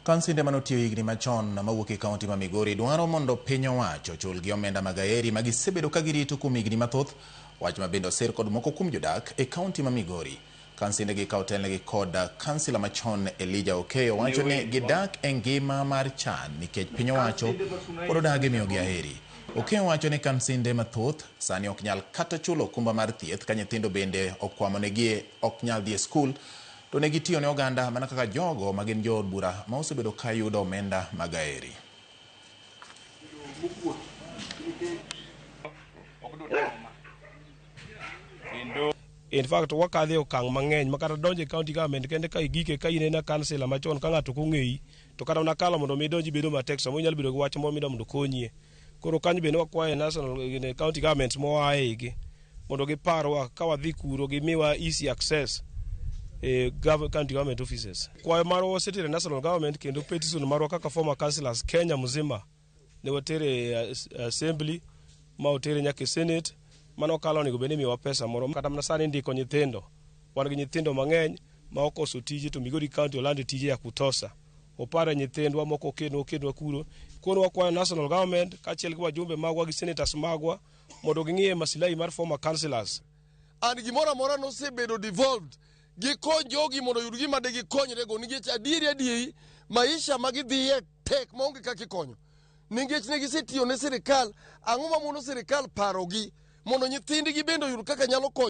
Kansinde manotiyo higni machon mawuok e kaunti ma Migori dwaro mondo piny owacho ochulgi omenda mag aheri ma gisebedo ka girito kuom higni mathoth, wach ma bende osir kod moko kuom jodak e kaunti ma Migori. Kansinde gi ka otelnegi kod kansila machon Elijah Okeyo wacho ni gidak e ngima mar chan nikech piny owacho pod odagi miyogi aheri. Okeyo wacho ni kansinde mathoth sani ok nyal kata chulo okumba mar thieth ka nyithindo bende okwamonegi ok nyal dhi e skul to ne gitiyo ne oganda mana kaka jogo ma gin jood bura ma osebedo ka yudo omenda mag aheri. In fact, wakadhe okang' mang'eny ma kata donjo e county government kende ka igike ka in ena kansila machon ka ng'ato ok ong'eyi to kata mana kalo mondo mi idonji bedo matek samoro inyalo bedo gi wach moro mida mondo konyie. Koro kanyo bende wakwayo national gine county governments moa e igi mondo giparwa ka wadhi kuro gimiwa easy access e county government offices. Kwayo marwa wasetero e national government kendo petition marwa kaka former councillors Kenya mzima ne watere e assembly ma otere nyaka e senate mano okalo onego bed ni imiyowa pesa moro kata mana sani ndiko nyithindo wan gi nyithindo mang'eny ma okoso tije to Migori County olando tije ya kutosha opare nyithindwa moko okenwa okenwa kuro koro wakwayo national government kaachiel gi wajumbe magwa gi senators magwa mondo ging'iye masilahi mar former councillors. And gimoro amora nosebedo devolved gikony jogi mondo oyud gima de gikonyrego nikech adieri adieri maisha ma gidhiye tek maonge kaka ikonyo nikech ne gisetiyo ne sirikal ang'o mamono sirikal parogi mondo nyithindgi bende oyud kaka nyalo konyo.